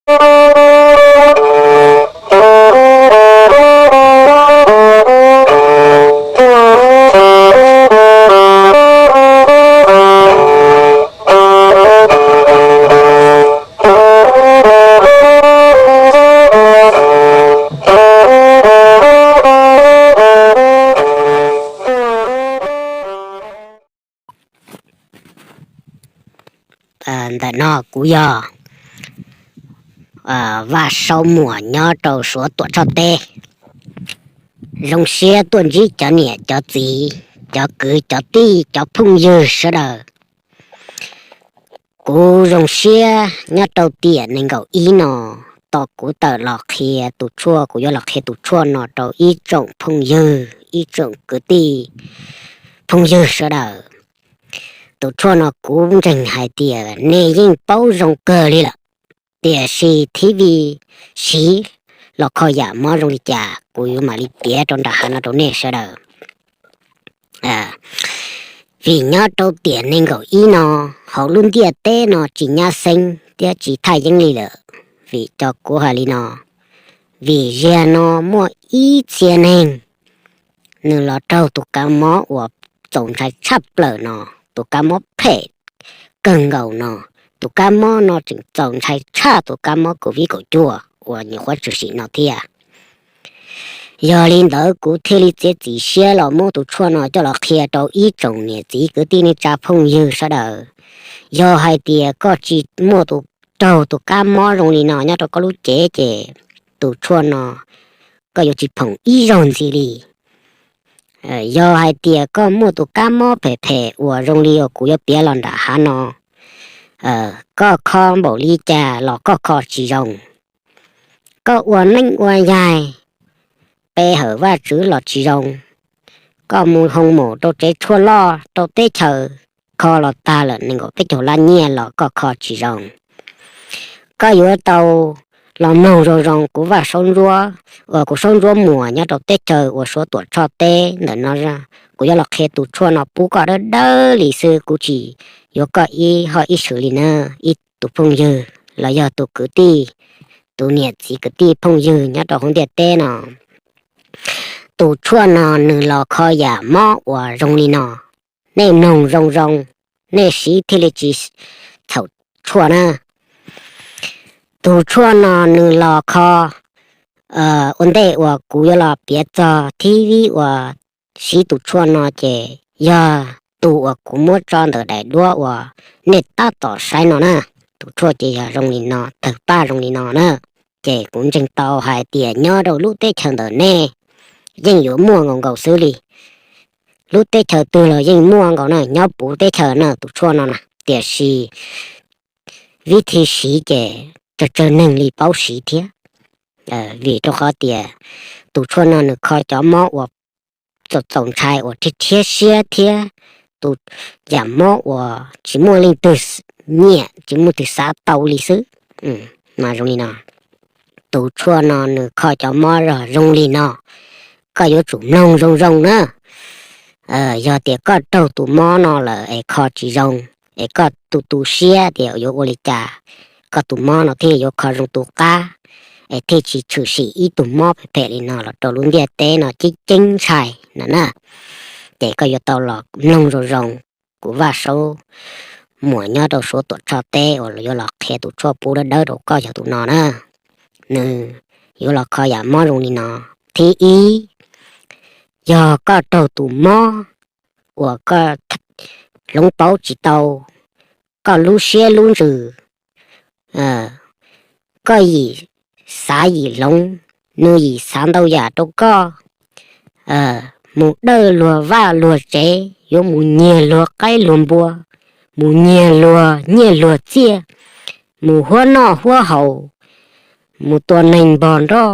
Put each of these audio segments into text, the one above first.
Ntawm no kuv yog Vaj Saub Muas nyob rau Suav Tuam Tshoj teb. Zoo siab tuaj ntsib cov niam cov txiv, cov kwv cov tij, cov phooj ywg sawv daws. Kuv zoo siab nyob rau tiam nees nkaum ib no, tos kuv tawm los qhia tus tshuaj, kuv yuav los qhia tus tshuaj no rau ib tsoom phooj ywg, ib tsoom kwv tij phooj ywg sawv daws. Tus tshuaj no kuv ntseeg hais tias nej yeej paub zoo kawg li lawm, tiam sis thib vij siv los kho yam mob zoo li cas kuv yuav mam li piav rau nram hav no rau nej sawv daws. Vim nyob rau tiam nees nkaum ib no, hauv lub ntiaj teb no tsis nyab xeeb thiab tsis thaj yeeb li lawm. Vim cov kuv hais li no, vim ziag no muaj ib txhia neeg nws los raug tus kab mob uas txaus ntshai tshaj plaws no, tus kab mob phem kawg nkaus no. Tus kab mob no tseem txaus ntshai tshaj tus kab mob COVID kaum cuaj uas nyuam qhuav tshwm sim no thiab. Yog li ntawd kuv thiaj li txiav txim siab los muab tus tshuaj no coj los qhia rau ib tsoom niam txiv kwv tij neej tsa phooj ywg sawv daws. Yog hais tias koj tsis muaj tus, raug tus kab mob zoo li no nyob rau koj lub cev ces tus tshuaj no koj yuav tsis phoom ib zaug ntxiv li. Yog hais tias koj muaj tus kab mob phem phem uas zoo li uas kuv yuav piav los nram hav no, koj kho npaum li cas los koj kho tsis zoo. Koj ua neej ua yaig pe hawm Vajtswv los tsis zoo. Koj mus hoo maum rau tsev tshuaj loj rau teb chaws, kho los tag lawm nees nkaum peb caug lab nyiaj los koj kho tsis zoo. Koj yuav tau los mloog zoo zoo kuv Vaj Saub Ntsuab, uas kuv Saub Ntsuab Muas nyob rau teb chaws uas Suav Tuam Tshoj teb ntawm no. Kuv yuav los qhia tus tshuaj no pub koj dawb dawb li xwb, kuv tsis yuav koj ib hoj ib swm li na, ib tus phooj ywg los yog tus kwv tij, tus niam txiv kwv tij phooj ywg nyob rau hauv ntiaj teb no. Tus tshuaj no nws los kho yam mob uas zoo li no. Nej mloog zoo zoo, nej siv thiaj li tsis txhaum tshuaj na. Tus tshuaj no nws los kho, ua ntej uas kuv yuav los piav txog thib vib uas siv tus tshuaj no ces yog tus uas kuv muab tso ntawm daim duab uas nej tab tom saib no na. Tus tshuaj ces yog zoo li no, tawg paj zoo li no na. Ces kuv ntseeg tau hais tias nyob rau lub teb chaws ntawm nej yeej yuav muaj nkaus nkaus xwb li. Lub teb chaws twg los yeej muaj nkaus na, nyob puv teb chaws na tus tshuaj no na. Tiam sis vib thi siv ces tsawg tsawg neeg li paub siv thiab. Vim rau qhov tias tus tshuaj no nws kho cov mob uas txaus ntshai uas rhiab rhiab siab thiab tus yam mob uas tsis muaj leej twg nyiam, tsis muaj leej twg xav tau li xwb. Mas zoo li no, tus tshuaj no nws kho cov mob zoo li no, koj yuav tsum mloog zoo zoo na. Yog tias koj raug tus mob no lawm es kho tsis zoo, es koj tu tu siab tias yuav ua li cas koj tus mob no thiaj yuav kho zoo tu qab, es thiaj tsis tshwm sim ib tug mob phem phem li no los rau lub ntiaj teb no ceeb ceeb ntshai no na. Ces koj yuav tau los mloog zoo zoo kuv Vaj Saub Muas nyob rau Suav Tuam Tshoj teb uas yuav los qhia tus tshuaj pub dawb dawb rau koj yog tus no na. Nws yuav los kho yam mob zoo li no. Thib ib, yog koj raug tus mob uas koj hloov pauv tsis tau, koj lub siab lub ntsws, koj yim xav yim hloov, nws yim xav ntau yam rau koj, mus dawj luag vaj luag tsev, yuav mus nyiag luag qaib luag npua, mus nyiag luag nyiaj luag txiaj, mus huab noj huab haus, mus tua neeg npog nroj,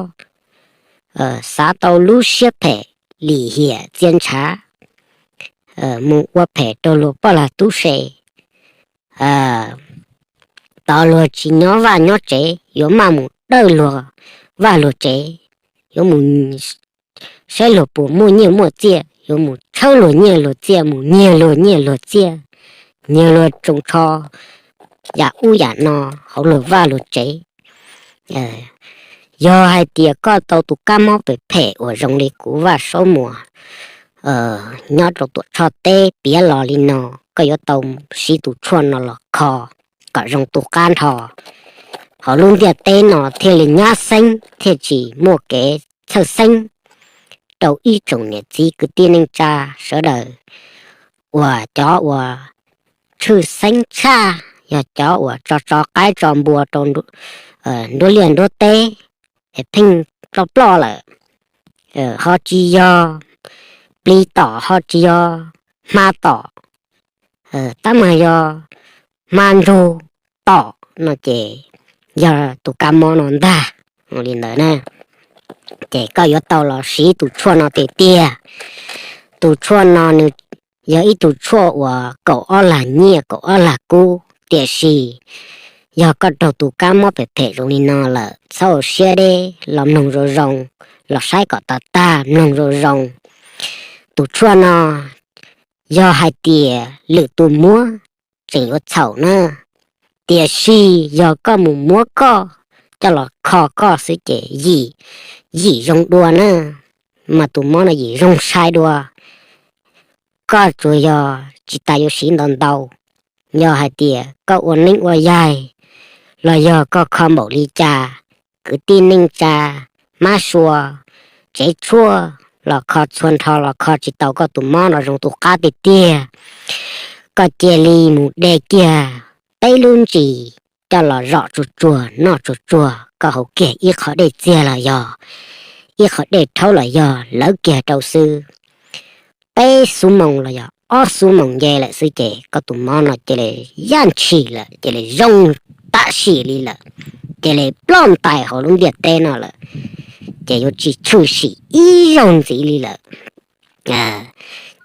xav tau lub siab phem lim hiam txia ntshav, mus ua phem rau luag poj lag tub se, tos luag tsis nyob vaj nyob tsev, yuav maj mus dawj luag vaj luag tsev, yuav mus saib luag puas muaj nyiaj muaj txiaj, yuav mus tshawb luag nyiaj luag txiaj, mus nyiag luag nyiaj luag txiaj, nyiag luag tsoos tsho, yam ub yam no hauv luag vaj luag tsev. Yog hais tias koj tau tus kab mob phem phem uas zoo li kuv Vaj Saub Muas nyob rau Tuam Tshoj teb piav los li no, koj yuav tau siv tus tshuaj no los kho kom zoo tu qab nrho, hauv lub ntiaj teb no thiaj li nyab xeeb thiaj tsis muaj kev txhawj xeeb rau ib tsoom niam txiv kwv tij neej tsa sawv daws, uas cov uas tshwj xeeb tshaj yog cov uas tso tso qaib tso npua rau nruab liaj nruab teb es pheej ploj ploj lawm, ho tsis yog plis tom, ho tsis yog hma tom, tab mas yog hma ntsug tom no ces yog tus kab mob no ntag. Li ntawd na, ces koj yuav tau los siv tus tshuaj no tiag tiag. Tus tshuaj no nws yog ib tug tshuaj uas kaum ob lag nyiaj kaum ob lag kub, tiam sis yog koj raug tus kab mob phem phem zoo li no lawm, txhob ua siab deb, los mloog zoo zoo, los saib kom tag tag, mloog zoo zoo. Tus tshuaj no yog hais tias lwm tus muab tseem yuav txhaum na, tiam sis yog koj mus muab koj coj los kho koj xwb ces yim, yim zoo dua na, mas tus mob no yim zoo sai dua. Koj tsuas yog tsis tas yuav siv ntau ntau, yog hais tias koj ua neeb ua yaig los yog koj kho npaum li cas, kwv tij neej tsa, hmab sua, tsev tshuaj los kho txhua nrho los kho tsis tau koj tus mob no zoo tu qab tiag tiag, koj cia li mus de kiag peb lub ntsis coj los zom tsuag tsuag noj tsuag tsuag, koj haus kiag ib qho dej txiag los yog ib qho dej rhaub los yog lawv kiag rau xwb, peb xuab moos los yog ob xuab moos nce lawm xwb ces koj tus mob no cia li yaj ntshis lawm, cia li zoo tam sim li lawm, cia li ploj ntais hauv lub ntiaj teb no lawm, ces yuav tsis tshwm sim ib zaug ntxiv li lawm.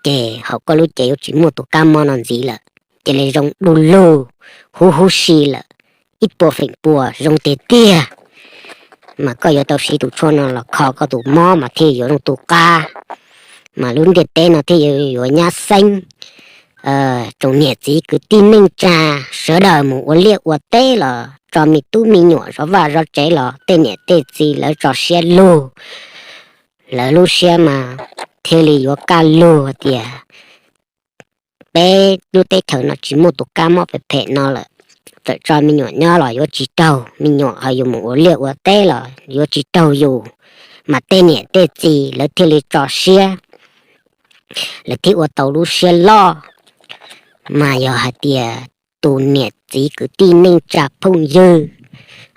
Ces hauv koj lub cev yuav tsis muaj tus kab mob no ntxiv lawm, cia li zoo du lug, huv huv si lawm, ib puas feem pua zoo tiag tiag. Mas koj yuav tau siv tus tshuaj no los kho koj tus mob mas thiaj yuav zoo tu qab, mas lub ntiaj teb no thiaj yuav nyab xeeb. Tsoom niam txiv kwv tij neej tsa sawv daws mus ua liaj ua teb los tso me tub me nyuam zov vaj zov tsev los tej niam tej txiv lawv tso siab lug, lawv lub siab mas thiaj li yuav kaj lug tias peb lub teb chaws no tsis muaj tus kab mob phem phem no lawm. Txawm tso me nyuam nyob los yuav tsis raug, me nyuam ho yuav mus ua liaj ua teb los yuav tsis raug yus, mas tej niam tej txiv lawv thiaj li tso siab, lawv thiaj ua tau lub siab loj. Mas yog hais tias tus niam txiv kwv tij neej tsa phooj ywg,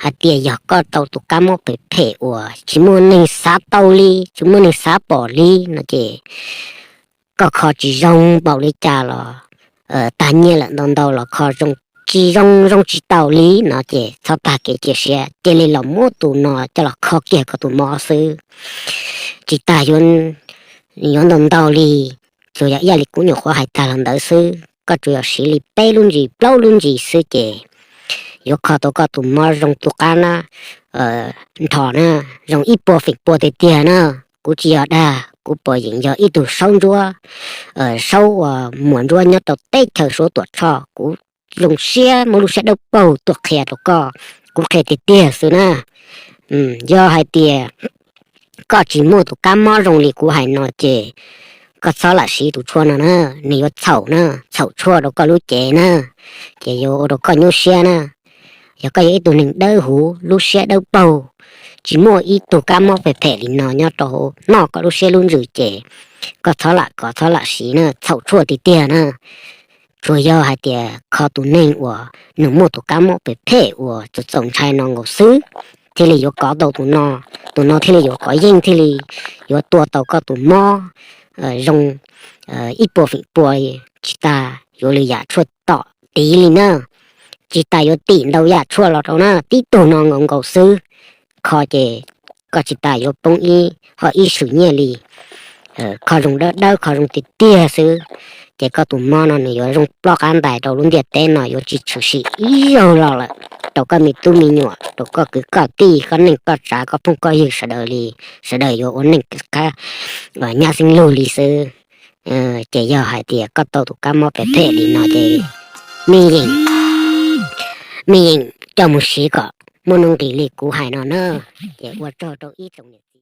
hais tias yog koj tau tus kab mob phem phem uas tsis muaj neeg xav tau li, tsis muaj neeg xav pom li no ces koj kho tsis zoo npaum li cas los tag nyiaj lawm ntau ntau los kho tsis zoo, zoo tsis tau li no ces txhob tag kev cia siab, cia li los muab tus no coj los kho kiag koj tus mob xwb. Tsis tas yuav ntau ntau li, tsuas yog ib yam li kuv nyuam qhuav hais tag los ntawd xwb, koj tsuas yog siv li peb lub ntsis plaub lub ntsis xwb ces yuav kho tau koj tus mob zoo tu qab na, nrho na, zoo ib puas feem pua tiag tiag na. Kuv tsis yog dag, kuv puas yeem yog ib tug saub ntsuab, saub uas muas ntsuab nyob rau teb chaws Suav Tuam Tshoj, kuv zoo siab muab lub siab dawb paug tuaj qhia rau koj, kuv qhia tiag tiag xwb na. Yog hais tias koj tsis muaj tus kab mob zoo li kuv hais no ces koj txhob lam siv tus tshuaj no na, nws yuav txhaum na, txhaum tshuaj rau koj lub cev na, ces yuav ua rau koj nyuaj siab na. Yog koj yog ib tug neeg dawb huv lub siab dawb paug, tsis muaj ib tug kab mob phem phem li no nyob rau hauv noj koj lub siab lub ntsws ces koj txhob lam kov txhob lam siv na, txhaum tshuaj tiag tiag na. Tsuas yog hais tias kho tus neeg uas nws muaj tus kab mob phem phem uas txaus txaus ntshai no nkaus xwb, thiaj li yuav kov tau tus no, tus no thiaj li yuav kov yeej, thiaj li yuav tua tau koj tus mob zoo ib puas feem pua, tsis tas yuav lwm yam tshuaj tom tiv li na. Tsis tas yuav tim ntau yam tshuaj los rau na, tib tug no nkaus nkaus xwb, kho ces koj tsis tas yuav poob ib ho ib swm nyiaj li. Kho zoo dawb dawb, kho zoo tiag tiag xwb, ces koj tus mob no nws yuav zoo ploj qab ntais rau lub ntiaj teb no, yuav tsis tshwm sim ib zaug los lawm rau koj me tub me nyuam, rau koj kwv koj tij, koj neej koj tsav, koj phooj koj ywg sawv daws li, sawv daws yuav ua neej nyab xeeb lug li xwb. Ces yog hais tias koj tau tus kab mob phem phem li no ces me yeem, me yeem coj mus siv kom muaj nuj nqis li kuv hais no na. Ces ua tsaug rau ib tsoom niam txiv